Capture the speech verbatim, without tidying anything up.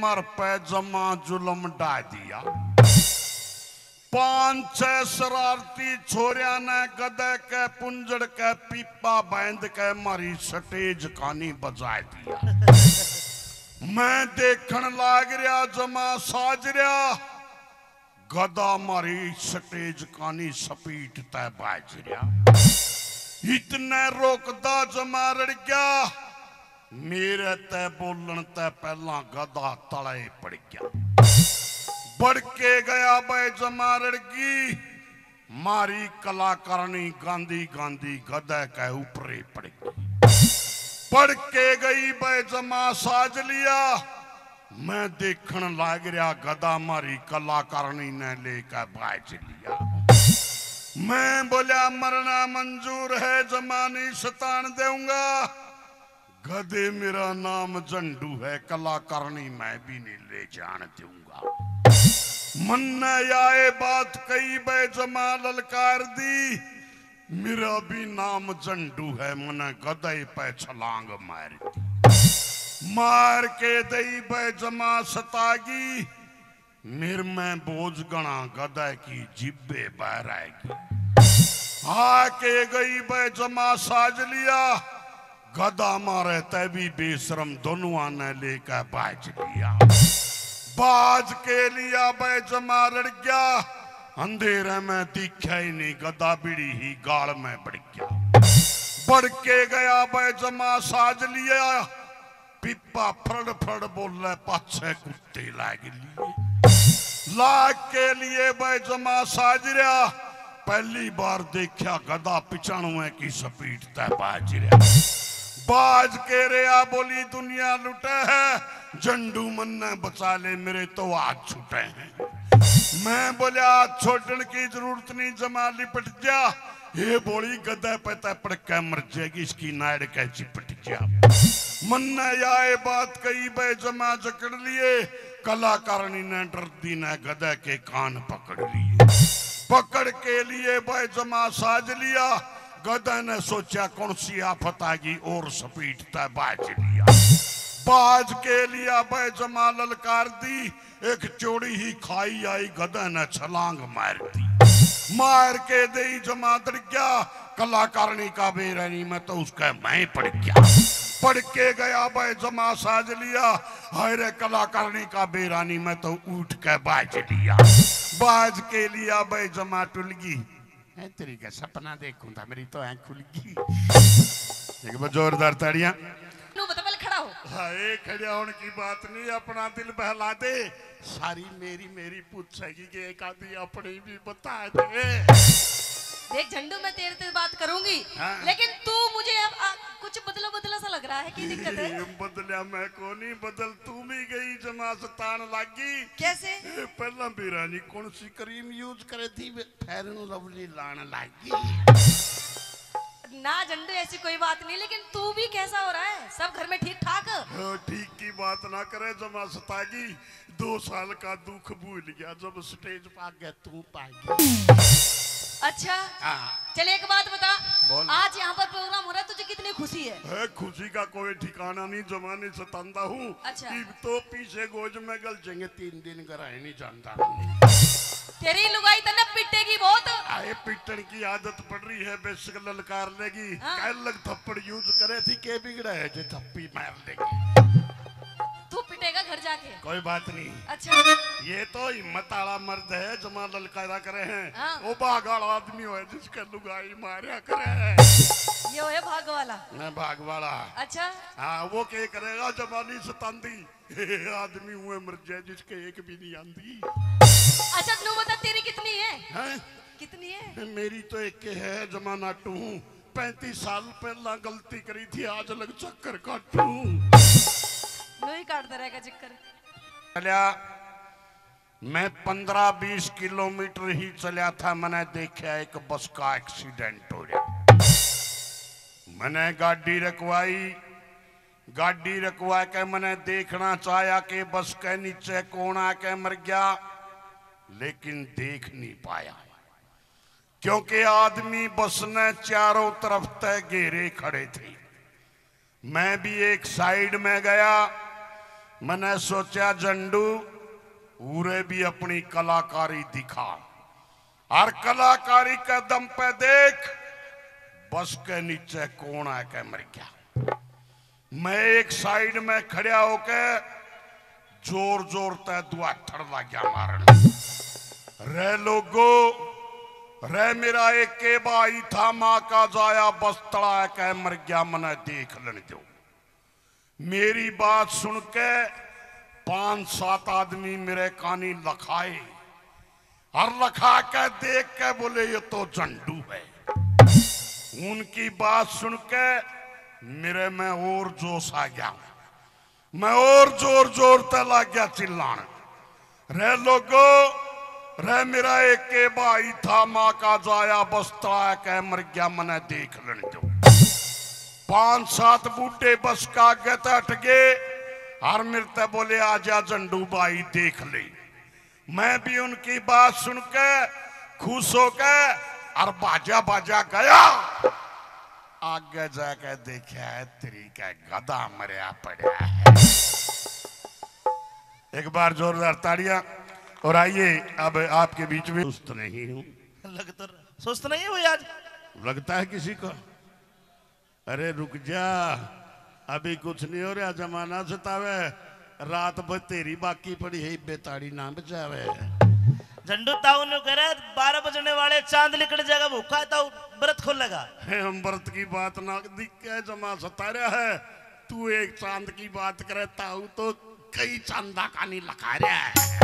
मार पे जमा जुलम डाह दिया। पांच छह शरारती छोरिया ने गधे के पुंजड़ के पीपा बांध के मारी स्टेज कानी बजा दिया। मैं देखण लाग रहा जमा साज रहा, गधा मारी स्टेज कानी स्पीड तै बाज रहा। इतने रोकदा जमा रड़ गया, मेरे तै बोलण तै पहला गधा तले पड़ गया। बढ़ के गया भाई जमा रड़गी, मारी कलाकारणी गांधी गांधी गधे के ऊपरे पड़ गई। पड़ के गई भाई जमा साज लिया। मैं देखण लाग रहा गधा मारी कलाकारणी ने लेकर बाज लिया। मैं बोला मरना मंजूर है, जमा नहीं सतान दूंगा। गधे मेरा नाम झंडू है, कलाकारणी मैं भी नहीं ले जान दूंगा। मन्ने याए बात कही बे जमा ललकार दी, मेरा भी नाम झंडू है, मने गधे पे छलांग मार दी। मार के दई बे जमा सतागी, मेर में बोझ घणा गधे की जिब्बे बाहर आएगी। आके गई बे जमा साज लिया, गधा मारे तै भी बेशरम दोनुआ ने लेकर बाज लिया। बाज के लिया बे जमा रड़ गया, अंधेरे में दिखा ही नहीं, गधा बिड़ी ही गाल में बढ़ गया। बढ़ के गया बे जमा साज लिया, पिप्पा फड़ फड़ बोले, पाछे कुत्ते लाग लिए। लाग के लिए बे जमा साज रहा, पहली बार देखा गधा पचानवे की स्पीड तै बाज रहा। बाज के रहा बोली दुनिया लुटे है, झंडू मन्ने बचा ले, मेरे तो हाथ छूटे हैं। मैं बोला हाथ छोड़ने की जरूरत नहीं, जमा लिपट जा। ये बोली गधे पे तै पड़ के मर जाएगी, इसकी नाड़ के चिपट जा। मन्ने याए बात कही बे जमा जकड़ लिए, कलाकारणी ने डरदी ने गधे के कान पकड़ लिए। पकड़ के लिए बे जमा साज लिया। गधे ने सोचा कौन सी आफत आ गई और स्पीड तै बाज लिया। बाज के लिया बे जमा ललकार दी, एक चौड़ी ही खाई आई, गधे ने छलांग मार दी। मार के दई जमा दड़ गया, कलाकारणी का बेरा नहीं, मैं तो उसके मैं पड़ गया। पड़ के गया बे जमा साज लिया, हाय रे कलाकारणी का बेरा नहीं, मैं तो उठ के बाज लिया। बाज के लिया बे जमा टुलगी। है तेरी का सपना देखूं था, मेरी तो आंख खुल गई। एक बार जोरदार ताड़ियां। नू बता, पहले खड़ा हो। हाय, खड़ा होने की बात नहीं, अपना दिल बहला दे। सारी मेरी मेरी पूछेगी कि एक आधी अपनी भी बता दे। देख झंडू, मैं तेरे से बात करूंगी, हाँ। लेकिन तू मुझे अब आ, कुछ बदला बदला सा लग रहा है, क्या दिक्कत है? ये बदला मैं को नहीं, बदल तू भी गई, जमा सतान लागी। कैसे? ए, पहला बेरा नहीं कौन सी क्रीम यूज करे थी, फेयर एंड लवली लान लागी। ना झंडू, ऐसी कोई बात नहीं, लेकिन तू भी कैसा हो रहा है? सब घर में ठीक ठाक? हाँ, ठीक की बात ना करे, जमा सतागी। दो साल का दुख भूल गया, जब स्टेज पर आ गया तू पागी। अच्छा, हाँ। चल एक बात बता, बोल। आज यहाँ पर प्रोग्राम हो रहा है, तुझे कितनी खुशी है? है, खुशी का कोई ठिकाना नहीं, जमा नहीं सतांदा हूँ। अच्छा। इब तो पीछे गोज में गल जाएंगे, तीन दिन घर आए नहीं जानता। तेरी लुगाई तन्ने पिटेगी बहुत। आए, पिटन की आदत पड़ रही है, बेशक ललकार लेगी। हाँ। कह लग थप्पड़ यूज करे थी, के बिगड़ा है जे थप्पी मार लेगी। तू पिटेगा घर जाके। कोई बात नहीं। अच्छा। ये तो हिम्मत आला मर्द है, जमा ललकारा करे हैं। हाँ। वो भाग वाला आदमी होए जिसके लुगाई मारया करे। ये होए भाग वाला। मैं भाग वाला। अच्छा। हाँ, वो के करेगा, जमा नहीं सतांदी। आदमी हुए मर जाए जिसके एक भी नहीं आंदी। अच्छा, तू बता, तेरी कितनी है? हैं? कितनी है? मेरी तो एक है, जमा नाटू हूँ। पैंतीस साल पहला गलती करी थी, आज लग चक्कर काटू। लो ही काटता रहेगा चक्कर। चलिया, मैं पन्द्रह बीस किलोमीटर ही चलिया था, मैंने देखा एक बस का एक्सीडेंट हो रहा। मैंने गाड़ी रुकवाई, गाड़ी रुकवा के मैंने देखना चाहा कि बस के नीचे कौन आके मर गया, लेकिन देख नहीं पाया, क्योंकि आदमी बस ने चारों तरफ तै घेरे खड़े थे। मैं भी एक साइड में गया, मैंने सोचा, झंडू, उरे भी अपनी कलाकारी दिखा, और कलाकारी के दम पे देख, बस के नीचे कौन है के मर गया। मैं एक साइड में खड़ा होके जोर जोर तै दुआठड़ लाग्या मारन। रे लोगो, रे मेरा एक के भाई था, माँ का जाया बस तड़ा के मर गया, मने देख लेने दो। मेरी बात सुन के पांच सात आदमी मेरे कानी लखाए और लखा के देख के बोले, ये तो झंडू है। उनकी बात सुन के मेरे में और जोश आ गया। मैं और जोर जोर तै लाग गया चिल्लान, रे लोगो, रे मेरा एक के भाई था, माँ का जाया बस तड़ा के मर गया, मने देख लेने दो। पांच सात बूढ़े बस का आगे तै हट गए और मेरे तै बोले, आजा झंडू भाई, देख ले। मैं भी उनकी बात सुन के खुश होके और बाजा बाजा गया। आगे जाके देखा है, तेरी का गधा मरया पड़ा है। एक बार जोरदार ताड़ियां। और आइए, अब आपके बीच में सुस्त नहीं हूँ। लगता सुस्त नहीं है वो आज। लगता है किसी को। अरे रुक जा, अभी कुछ नहीं हो रहा, जमाना सतावे। रात भर तेरी बाकी पड़ी है, बेताड़ी ना बजावे। झंडू ताऊ ने कह रहा, बारह बजने वाले, चांद लिकड़ जाएगा, भूखा है ताऊ, व्रत खोलेगा। हे, हम व्रत की बात ना दिखे, जमा सता रहा है। तू एक चांद की बात करे, ताऊ तो कई चांदा का नहीं लखा रहा है।